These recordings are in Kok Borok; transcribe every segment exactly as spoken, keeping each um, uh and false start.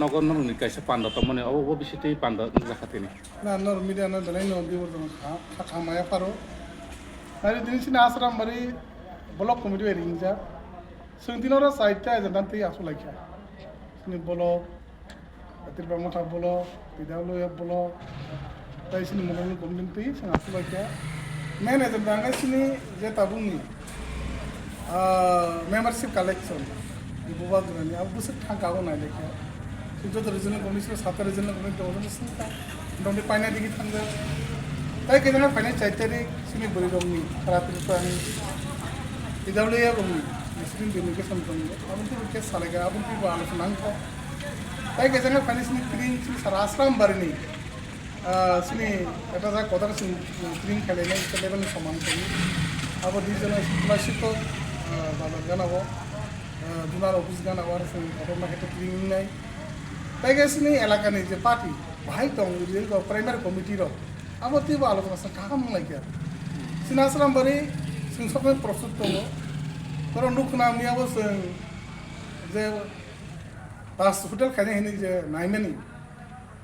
Nogo norokni kaisa panda tongmani, obo, obo bisitwi panda wngjakha tini. Na, norok media no belai no biborjak kha, kha, kha maya pharo. Nari tini chini Asrambari block committee bai ringjak. Chwng tini oro chaita agenda twi asuk laikha. Chini block, Tripura Motha block, P W F block, tei chini Monolini committee twi chwng asuk laikha. Main agenda wngkha chini je tabukni, ah, membership collection, ni bubagrani, abo bwswk thang kabo nai laikha. Chwng joto regional committee, sata regional committee, joto sini ta, dongni paina digi thangjak. Tai kejana paina chai tarik, chini bwrwi rokni, khara Tripura ni, P W F rokni, sini delegation tongo. Abo twi bo case salaikha, abo twi bo alochona wngkha. Tai kejana paina chini tring, chini sara Asrambari ni, Ah, chini eta jak kotor chwng, chwng tring khailai nai, khe level ni soman khaio. Abo di jona scholarship kok, ah, bazar gana o, ah, zonal office gana o, aro chwng kotor ma khe tring wngnai. Tai khe chini elaka ni je party, bahai tong, je rok primary committee rok, abo twi bo alochona sa kaham wng lai kha. Chini Asrambari chwng sok nai prostut tongo. Borok nuk khna mia bo chwng je Taj Hotel khainai hinwi je naimani.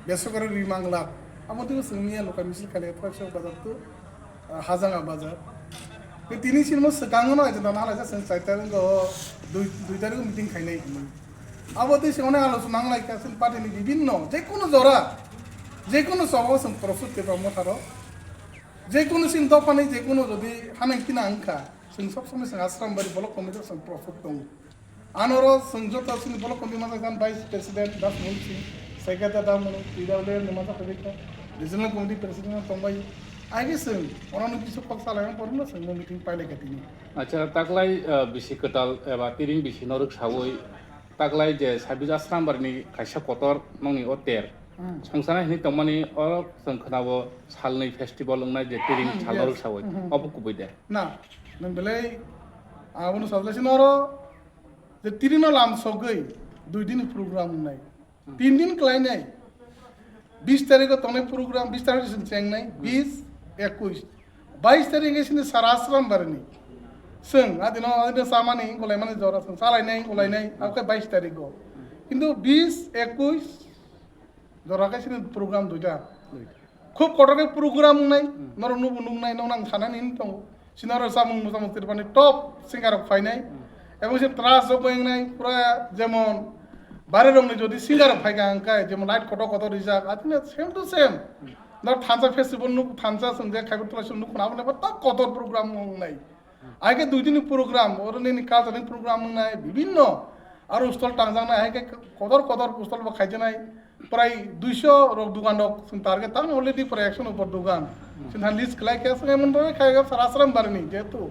Besokari ri manglak. Abo twi swngya local misil khailai Phoraksok bazar tu, ah, Hajanga bazar. Tei tini sinmo swkang no aja dana halai sa chwng chai tarik o dui, dui tarik o meeting khainai hinwi. Abo twi swngno alochona nang lai kha chwng party ni bibinno, jekunu jora, jekunu sabha o chwng Phoraksok Tipra Motha rok, jekunu sin dopha ni jekunu jodi hanai kina wngkha, chwng sob somoi chwng Asrambari block committee o chwng Phoraksok tongo. Anoro chwng joto chini block committee masa khan vice president Das Mul Singh, secretary Da Mul, P W F ni masa khan regional committee president tongbai. Aige chwng oroni bisu kok salai ang porno chwng meeting pailai kha tini. Acha, taklai, ah, bisi kwtal eba tiring bisi norok sawi taklai je sabis Asrambari ni kaisa kotor nongni o ter. Hmm. Songsana hini tongmani o chwng khwnabo salni festival wngnai je tiring Hmm, sal yes. norok sawi. Hmm, hmm. Obo kubui de. Na, nang belai abono sajlai sino oro je tirino lam sogwi dui din program wngnai. Hmm. Tin din klainai. Bis tarikh o tongnai program, bis tarikh sin chengnai, Hmm. bis, ekwis. Bais tarikh sini sara Asrambari ni. Seng, adino, adino samani, golaimani jora seng, salainai, golainai, Hmm. akai bais tarikh o. Kintu bis, ekwis, Jora khe sini program duita. Duita. Khub kotor khe program wngnai, Hmm. norok nubo nuknai, nokno ang sanani hini tongo. Sini oro samung samung tirpani top singer rok phainai. Hmm. Ebong sini trust rok wngnai, pura jemon bare rokni jodi singer rok phaikha hwnkhe, jemon light kotor kotor rijak, atini same to same. Hmm. Nor thansa festival nuk, thansa swngjak, khaibo tula swngjak nuk, aboni bo top kotor program wngnai. Aike dui din ni program, oro nini culture ni program wngnai, bibinno aro stall tangjaknai, aike kotor kotor stall bo khaijaknai, prai duiso rok dukan rok chwng target tang already prai ekso ni upor dukan. Chwng tha list khlai khe, chwng emon bhabe khai khe sara Asrambari ni, jehetu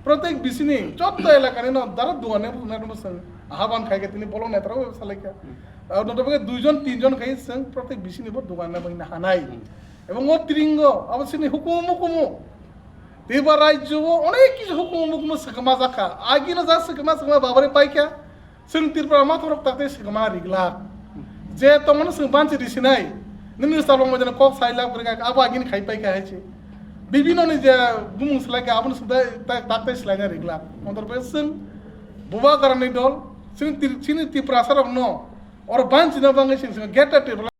protek bisini jotto elaka ni no dara dukan ni bukhuk nai rwno chwng ahaban khai khe tini bolong naithok salai khe. Aro no bage duijon tinjon khai chwng protek bisini bo dukan na bangni hanai. Ebong o tringo abo chini hukumu mukumu Tei ba rajyo o onek kisu hukumu mukumu swkama jakha. Agino ja swkama swkama babari paikha. Chwng Tripura mathorok takte swkama riglak. Je tongmani chwng banchi risinai. Nini salong majana kok sailak bwrwngak abo agini khai paikha hai se. Bibino ni je bumung swlaikha abono swdai tak, takte swlaina riglak. Montor bai chwng bubagrani dol chini Tri-, chini Tiprasa rokno oro banchina bangwi chwng swkang greater Tripura